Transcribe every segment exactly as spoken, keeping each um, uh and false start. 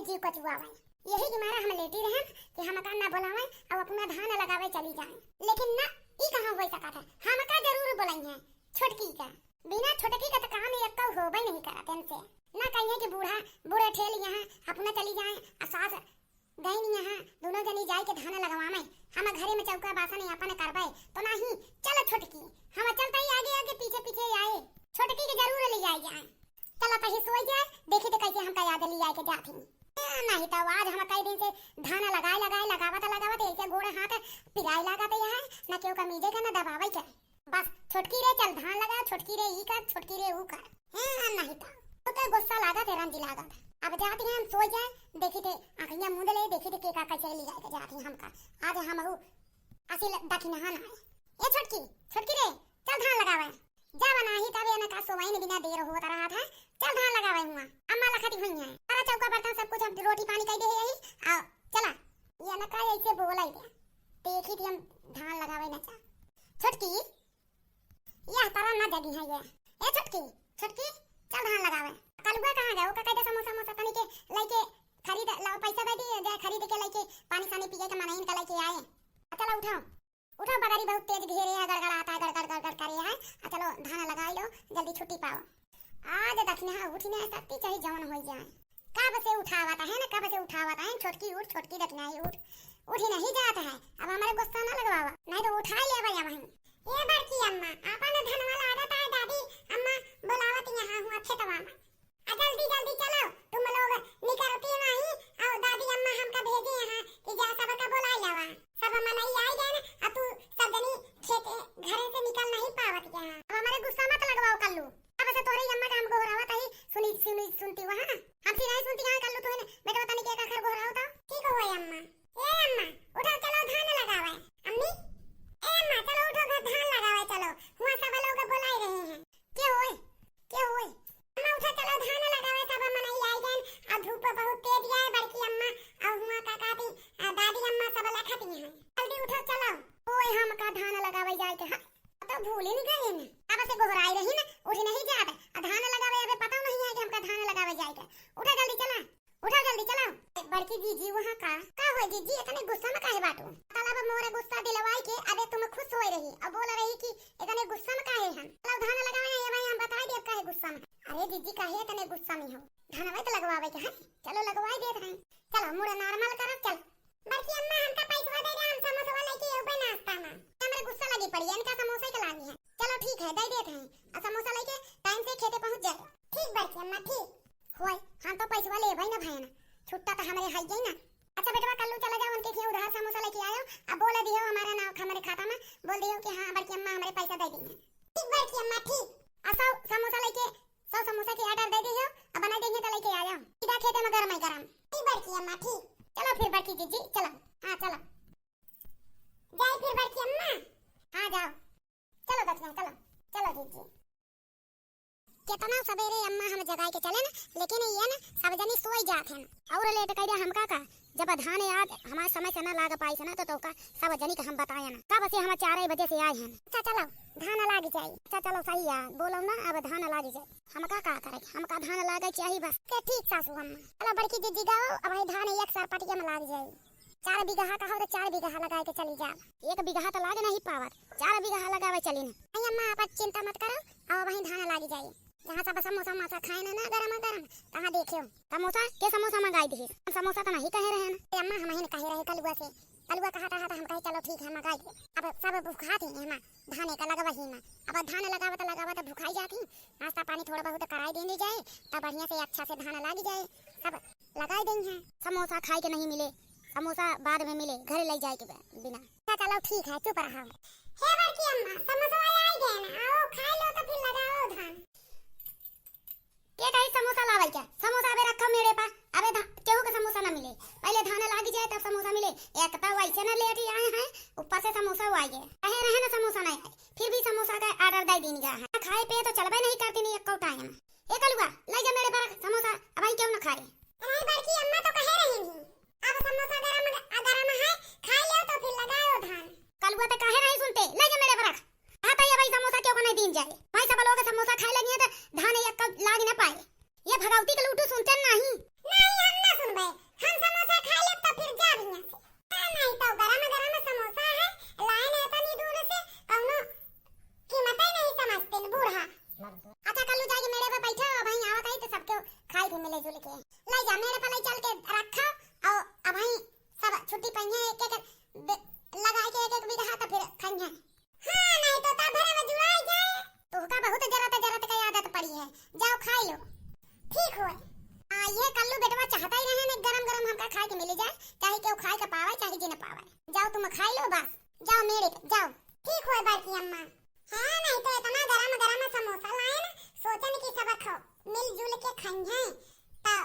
जीव कचुआवै। यही के मारा हम लेटी रहन कि हमका ना बोलावै अउ अपना धान लगावै चली जाए। लेकिन ना, ई कहाँ होइ सकत है, हमका जरूर बोलइहैं, छोटकी का। बिना छोटकी का त काम एक्कउ होबै नहीं करत इनसे। ना कहिहैं कि बूढ़ा, बूढ़ा ठेल यहाँ अपना चली जाए, अ सास गइन यहाँ, दुनो जनी जाइके धान लगवावै। हम घरे में चौका बासन अपन करबै, तो नहीं, चलो छोटकी, हम चलतै आगे आगे पीछे पीछे आए, छोटकी के जरूर लिआइ जाए। चलो तही सोइ जाए, देखी त कैसे हमका याद लिआइके जात ही। ए, नहीं तो आज हम कई दिन से धान लगाए लगाए, लगावत लगावत ऐसे गोड़ हाथ पिराए लागत है, ना केहू का मीजे का ना दबावै के। बस छोटकी रे चल धान लगा, छोटकी रे ई कर, छोटकी रे ऊ कर। हैं, नहीं तो। तो के गुस्सा लागत है, रंज लागत। अब जात ही हम सोइ जाए, देखी थे आँखियाँ मूंद ले, देखी थे के का कैसे लिआइके जात ही हमका। आज हमहू असिल दखिनहा ना है। ए छोटकी, छोटकी रे, चल धान लगावै। जा बनाही तब ये ना का सोवाइन बिना देर होत रहत है। चल धान लगावै हुआँ। अम्मा लखत ही हुइहैं। सारा चौका बर्तन सब कुछ हम रोटी पानी कइ देहे यही। आओ, चला। ये ना का ऐसे बोलै दे। देखी थी हम धान लगावै ना जा। छोटकी, यह तरह ना जगिहैं ये। ए छोटकी, छोटकी, चल धान लगावै। कलुआ कहाँ गए? ओका कहि दे समोसा मोसा तनी के लइके खरीद लाओ, पैसा दे दी, जाए खरीद के लइके पानी सानी पिए के मनइन का लइके आए। आ चलो उठाओ, उठाओ, बदरी बहुत तेज घेरे है, गड़गड़ात है, गड़गड़ गड़गड़ करे है। आ चलो धान लगाइ लो, जल्दी छुट्टी पाओ। आज दखिनहा उठी ना सकती, चाहे जौन होइ जाए। कब से उठावत है ना, कब से उठावत है, छोटकी उठ, छोटकी दखिनहा उठ, उठी नहीं जात है। अब हमरे गुस्सा ना लगवावा, नहीं तो उठाइ लेबै अबहीं। ए बड़की अम्मा, आपन धनवा लागत है दादी अम्मा बोलावत यहाँ हुआँ खेतवा में। आ जल्दी जल्दी चलो, तुम लोग निकरती नहीं, अउ दादी अम्मा हमका भेजे यहाँ कि जा सबका बोलाइ लावा। सब मनई आइ गए ना, अब तू सब जनी खेत घरे से निकल नहीं पावत यहाँ। अब हमरे गुस्सा मत लगवाओ कल्लू। अब से तोहरे अम्मा का हम गोहरावत ही, सुनी, सुनी, सुनती वहाँ। हमसे नहीं सुनती यहाँ कल्लू, तोहरे बेटवा तनी के का खर गोहराओ तो। ठीक हो अम्मा। ए अम्मा, उठो, चलो धान लगावै। अम्मी, ए अम्मा, चलो उठो, घर धान लगावै चलो। हुआँ सब लोग बोलाइ रहे हैं। के होए? के होए? अम्मा उठो, चलो धान लगावै, सब मनई आइ गए। आ धूप बहुत तेज है बड़की अम्मा, अउ हुआँ का कहती, आ दादी अम्मा सब लखत ही हैं। जल्दी उठो, चलो। ओए, हमका धान लगावै जाए के है। तो भूलिन गइन। अब से गोहराइ रही ना, उठी नहीं जात। आ धान लगावै अबे पता नहीं है कि हमका धान लगावै जाए के। उठा जल्दी चला, उठा जल्दी चला। बड़की जीजी वहाँ का, का होए जीजी, इतने गुस्सा में काहे बाटू? मतलब मोरे गुस्सा दिलवाइके अबे तुम खुश होइ रही अउ बोल रही कि इतने गुस्सा में काहे हन? चलो धान लगावै ना, ये भाई हम बताइ देब काहे गुस्सा में। अरे जीजी काहे इतने गुस्सा में हो? धानवा तो लगवावै के है, चलो लगवाइ देत हैं। चलो मुड़ normal करो, चल। बड़की अम्मा, हमका पैसवा दे दे, हम समोसवा लइके अउबे नाश्ता में। हमरे गुस्सा लगी पड़ी है, इनका समोसा के लागी है। चलो ठीक है, दे देत हैं। अउ समोसा लइके time से खेते पहुँच जाए। ठीक बड़की अम्मा, ठीक। होय, हम तो पैसवा लेबै ना भैन, छुट्टा तो हमरे हइये ना। अच्छा बेटवा, कल्लू चला जाओ, उनके खियाँ उधार समोसा लइके आयो, अब बोल दियो हमारे नाम, हमारे खाता में बोल दियो कि हाँ बड़की अम्मा हमरे पैसा दे दी है। ठीक बड़की अम्मा, ठीक। अउ सौ समोसा लइके, सौ समोसा के order दे दियो, अब बनाइ देंगे तो लइके आयो। सीधा खेते में गरम ही गरम। ठीक बड़की अम्मा, ठीक। चलो फिर बड़की जीजी, चलो। हाँ चलो। जाई फिर बड़की अम्मा। हाँ जाओ। चलो दखिनहा, चलो। चलो जीजी। केतना सबेरे अम्मा हम जगाइके चलेन, लेकिन ये न सब जनी सोइ जात हैं। अउर late कइ दे हमका का, जब धान याद हमार समय से न लाग पाइस न, तो तोका सब जनी का हम बताएन। कब से हम चार बजे से आए हैं। अच्छा चलो, धान लागि जाई। अच्छा चलो, सही है, बोलो ना, अब धान लागि जाई। हमका का करे, हमका धान लागे चाही बस। के ठीक सासू अम्मा। चलो बड़की जीजी गाओ, अब ये धान एक सरपटिया में लागि जाई। चार बीघा का हो तो चार बीघा लगाइके चली जाब। एक बीघा तो लाग नहीं पावत, चार बीघा लगावै चलिन। नहीं अम्मा, आप चिंता मत करो, अब वहीं धान लागि जाई। जहाँ सब समोसा उमोसा खाएन ना गरम गरम, तहाँ देखियो। समोसा? के समोसा मंगाइ दिहिस? हम समोसा तो नहीं कहे रहेन। ए अम्मा, हमहिन कहे रहे कलुआ से। कलुआ कहत रहा तो हम कहे चलो ठीक है, मंगाइ दे। अब सब भुखात ही अम्मा, धाने का लगवा ही ना। अब धान लगावत लगावत भुखाई जात ही, नाश्ता पानी थोड़ा बहुत कराइ देने जाए, तब बढ़िया से अच्छा से धान लागि जाए। सब लगाइ देइहैं। समोसा खाइके नहीं मिले, समोसा बाद में मिले, घरे लइ जाइके बे-, बिना। अच्छा, चलो ठीक है, चुप रहो। हे बड़की अम्मा, समोसा वाले आइ गए ना, आओ खाइ लो तो फिर लगाओ धान। के कही समोसा लावै के? समोसा अबे रखो मेड़े पर, अबे धा-, केहू के समोसा ना मिले, पहिले धान लागि जाए तब समोसा मिले। एक तो वैसे ना late ही आए हैं, ऊपर से समोसा वो आइ गए। कहे रहे ना समोसा नहीं आए, फिर भी समोसा का order दइ दीन गया है। खाए पिए तो चलबे नहीं करती नहीं एको time। ए कलुआ, लइ जा मेड़े पर समोसा, अबहीं केहू न खाए। अरे बड़की अम्मा तो कहे रही थी, अब समोसा गरम, गरम है, खाइ लो तो फिर लगाओ धान। कलुआ तो कहे नहीं सुनते, लइ जा मेड़े पर। हाँ तो ये भाई समोसा केहू को नहीं दीन जाए, भाई सब लोग समोसा खाए लगी हैं तो धान एक लाग न पाए। ये भगवती के लूटू सुनते नहीं। नहीं, हम ना सुनबे, अच्छा कल्लू जाइके मेड़े पे बैठा, अबहीं आवत ही तो सबके खाई भी मिले जुल के। लाई जा मेड़े पे लाई चल के रखा, और अबहीं सब छुट्टी पइहें एक एक बे-, लगाए के एक एक बीघा तो फिर खाइहें। हाँ, नहीं तो ता भरे में जुड़ाई जाए। तोहका बहुत जरत जरत के आदत पड़ी है, जाओ खाई लो। ठीक होए। आ, ये कल्लू बेटवा चाहता ही रहे न गरम गरम हमका खाए के मिली जाए, चाहे केहू खाए के पावे, चाहे जे न पावे। जाओ तुम खाई लो बस, जाओ मेरे के, जाओ। ठीक होए बड़की अम्मा। हाँ, नहीं तो इतना गरम गरम समोसा लाए न, सोचन कि सब खाओ, मिलजुल के खाइहें। तो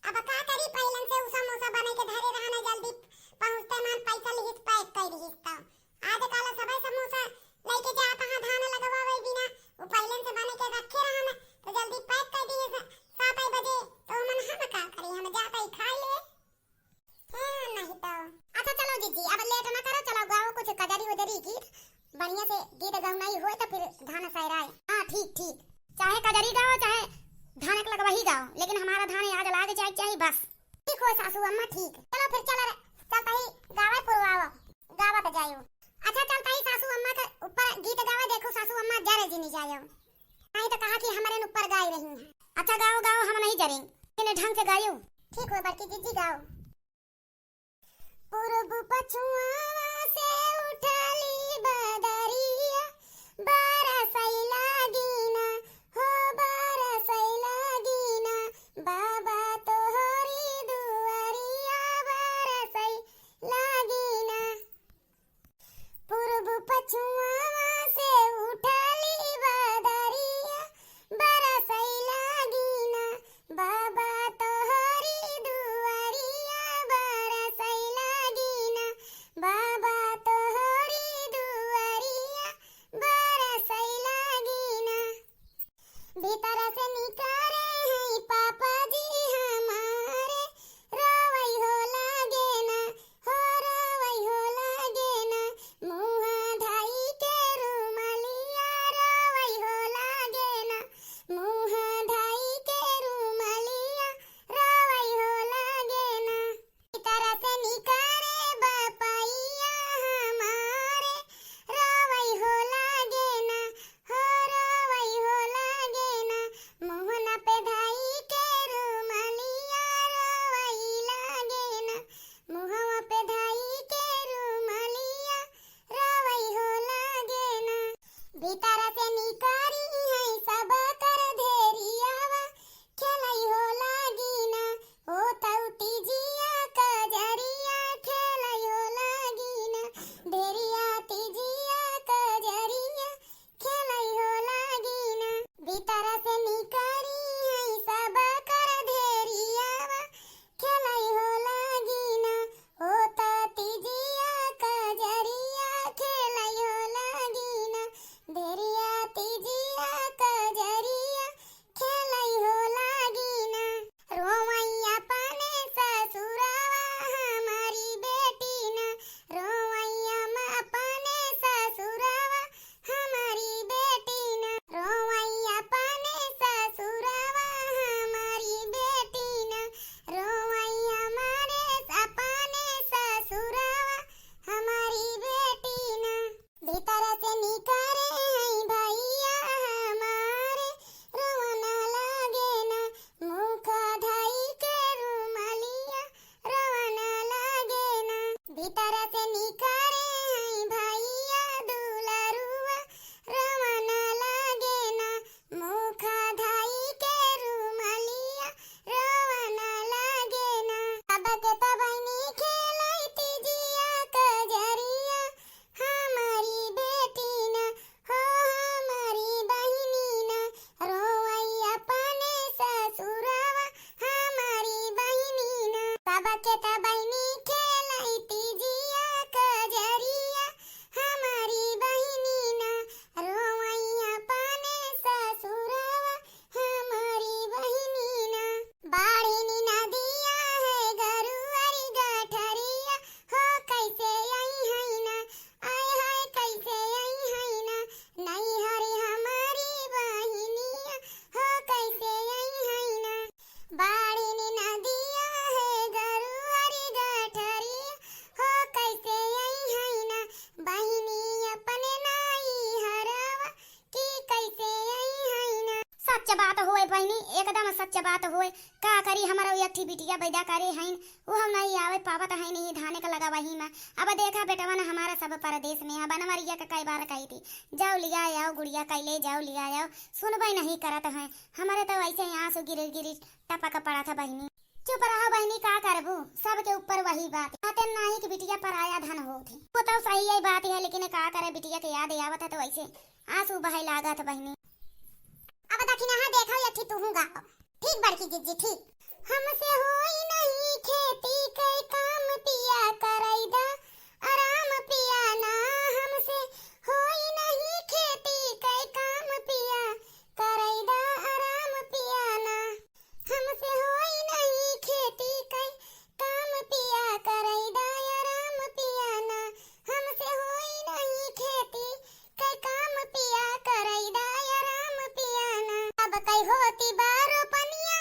अब का करी, पहिलन से उ समोसा बने के धरे रहना, जल्दी पहुँचते मान पैसा लिहित पैक कर दिहित। तो आज काल सबे समोसा लेके जात हाँ धान लगवावे बिना, उ पहिलन से बने के रखे रहना, तो जल्दी पैक कर दिहिस सात बजे, तो मन हम का करी, हम जात ही खाई ले। हाँ, नहीं तो। अच्छा चलो जीजी, अब लेट ना करो, चलो गाओ कुछ कजरी उजरी गीत, बढ़िया से गीत गौनाई होए तो फिर धान सहराए। हाँ ठीक ठीक, चाहे कजरी गाओ चाहे धान के लगवा ही गाओ, लेकिन हमारा धान आज लाग जाए चाहिए बस। ठीक हो सासू अम्मा, ठीक। चलो फिर चल रे, चलता ही गावे पुरवाओ, गावत जायो। अच्छा चलता ही सासू अम्मा के ऊपर गीत गावे, देखो सासू अम्मा जरे जी नहीं जायो, नहीं तो कहा कि हमारे ऊपर गाय रही हैं। अच्छा गाओ गाओ, हम नहीं जरें, लेकिन ढंग से गायो। ठीक हो बड़की जीजी गाओ। पूरब पछुआवा से उठली बदरिया, बरसै लागिना, हो बरसै लागिना, बाबा तोहरी दुआरिया बरसै लागिना। पूरब पछुआवा से उठली बदरिया, बरसै लागिना, बाबा तोहरी दुआरिया बरसै लागिना, बाबा तोहरी दुआरिया बरसै लागिना। भीतर से निकरे हैं पापा जी हमारे, रोवै हो लागे ना, हो रोवै हो लागे ना, मुँह धाई के रुमलिया रोवै हो लागे ना, मुँह धाई के रुमलिया रोवै हो लागे ना। भीतर से निकरे बपैया हमारे, रोवै हो लागे ना, हो रोवै हो लागे ना, मुँह पे धाई के रुमलिया रोवै लागे ना, मुँहवा पे धाई के रुमलिया रोवै हो लागे ना। भीतर से निकारी है सब कर धेरियावा, खेलै हो लागिना, ओ तौ तीजिया कजरिया, खेलै हो लागिना, धेरिया तीजिया कजरिया, खेलै हो लागिना। भीतर से निकारी है सब कर धेरियावा, खेलै हो लागिना, ओ तौ तीजिया कजरिया, खेलै हो लागिना, धेरिया तीजिया कजरिया, खेलै हो लागिना। रोवै अपने ससुरवा हमारी बेटी ना, रोवै अपने ससुरवा हमारी बेटी ना, रोवै अपने ससुरवा हमारी बेटी ना, रोवै हमारे अपने ससुरवा हमारी बेटी ना। भीतर से निकरे हैं भैया हमारे, रोवै ना लागे ना, मुँह धाई के रुमलिया, रोवै ना लागे ना। भीतर से निकरे हैं भैया दुलरुआ, रोवै ना लागे ना, मुँह धाई के रुमलिया, रोवै ना लागे ना। अब के तबैनी खेलै तीजिया कजरिया, हमारी बेटी ना, हो हमारी बहिनी ना, रोवै अपने ससुरवा हमारी बहिनी ना। सबके तबैनी खेलै तीजिया कजरिया, हमारी बहिनी ना, रोवै अपने ससुरवा हमारी बहिनी ना। बाढ़िन नदिया है गरुअरी गठरिया, हो कैसे अइहैं ना, आय हाय कैसे अइहैं ना, नैहर हमारी बहिनिया, हो कैसे अइहैं ना। बाढ़िन नदिया है गरुअरी बात होए बहिनी, एकदम सच बात होए। का करी, हमरो एक ठी बिटिया बैदा करे हईन, उ हम नहीं आवे पावत हईन, नहीं धाने के लगवही में। अब देखा बेटवन हमारा सब परदेस में है, बनवरिया के कई बार कही थी, "जाओ लिया आओ गुड़िया, कैले जाओ लिया आओ", सुनबे नहीं करत हैं। हमरे तो वैसे ही आंसू गिरी गिरी टपक पड़ा था बहिनी। चुप रहो बहिनी, का करबू, सबके ऊपर वही बात। कहते नहीं कि बिटिया पराया धन होत है, वो तो सही है बात है, लेकिन का करे, बिटिया के याद आवत है तो वैसे आंसू बहे लागत बहिनी। अब दखिनहा देखो, यथी तुहू गाओ। ठीक बड़की जिज्जी, ठीक। "हमसे होई नहीं खेती के काम पिया करैदा आराम पिया ना, हमसे होई नहीं खेती के काम पिया करैदा आराम पिया ना, हमसे होई नहीं खेती के काम पिया करैदा आराम पिया ना, हमसे होई नहीं खेती के काम पिया करैदा आराम पिया ना।" अब कई होती बा रोपनिया,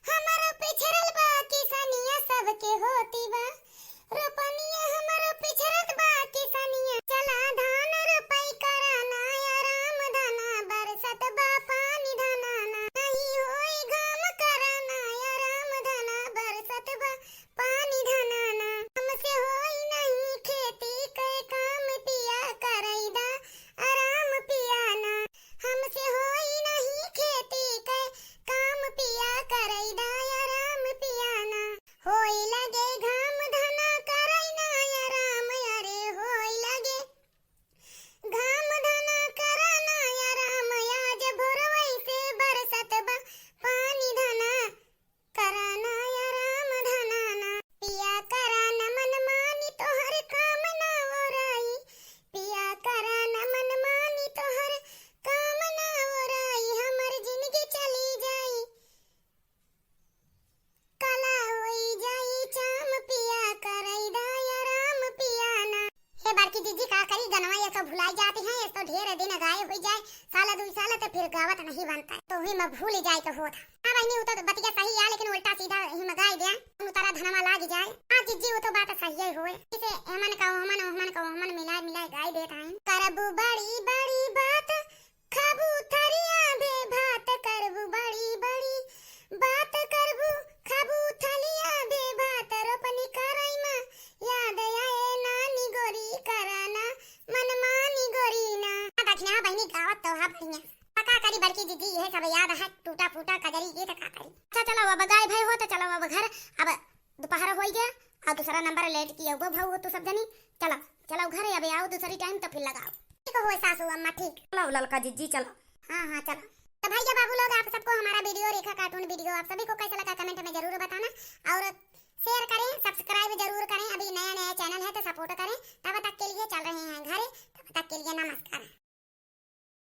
हमर पिछड़ल बा किसनिया, सबके होती बा रोपनिया, हमर पिछड़ल बा किसनिया। चला धान रोपई कराना, आराम धना बरसत बा पानी धनाना। नहीं होई घाम कराना, आराम धना बरसत बा पानी धनाना। हमसे होई नहीं खेती के काम पिया करैदा आराम पिया ना, हमसे होई नहीं खेती के काम पिया करैदा आराम पिया ना। होई लगे घाम धना करैना आराम, अरे होई लगे घाम धना कराना आराम, आज भोरवई से बरसत बा पानी धना कराना आराम धनाना। पिया कराना मन मानी तोहर काम ना ओराई, पिया कराना मन मानी तोहर काम ना ओराई, हमर जिंदगी चली जाई, काला होई जाई चाम पिया करैदा आराम पिया ना। हे बड़की जिज्जी, का करी, गनवा ये तो भुलाई जाती है, ये तो ढेर दिन गाए हुई जाए, साल दुई साल तो फिर गावत नहीं बनता है, तो वही में भूल जाए तो होत। हाँ बहिनी, वो तो बतिया सही है, लेकिन उल्टा सीधा ही में गाय दे, उतारा धनवा लाग जाए। हाँ जिज्जी, वो तो बात सही है होए, इसे एमन का ओहमन, ओहमन का ओहमन मिलाए मिलाए गाय देत हैं। करबू बड़ी बड़ी बात, खाबू थरिया बे भात, करबू बड़ी बड़ी बात, करबू खाबू थलिया बे भात, रोपनी करई मा याद आए नानी गोरी, कराना मन मानी गोरी ना। हाँ दखिनहा बहिनी, गावत तो हा बढ़िया। का करी बड़की जिज्जी, यह सब याद है, टूटा फूटा कजरी गीत का करी। अच्छा चलो अब गाय भय हो तो चलो अब घर, अब दोपहर होइ गया, और दूसरा नंबर लेट की होगो भाऊ हो तू सब जनी। चलो, चलो घरे, अबे आओ दूसरी टाइम तो फिर लगाओ। ठीक हो सासू अम्मा, ठीक। चलो ललका जिज्जी, चलो। हाँ, हाँ, चलो। तो भैया बाबू लोग, आप सबको हमारा वीडियो रेखा कार्टून वीडियो आप सभी को कैसा लगा कमेंट में जरूर बताना, और शेयर करें, सब्सक्राइब जरूर करें। अभी नया नया चैनल है तो सपोर्ट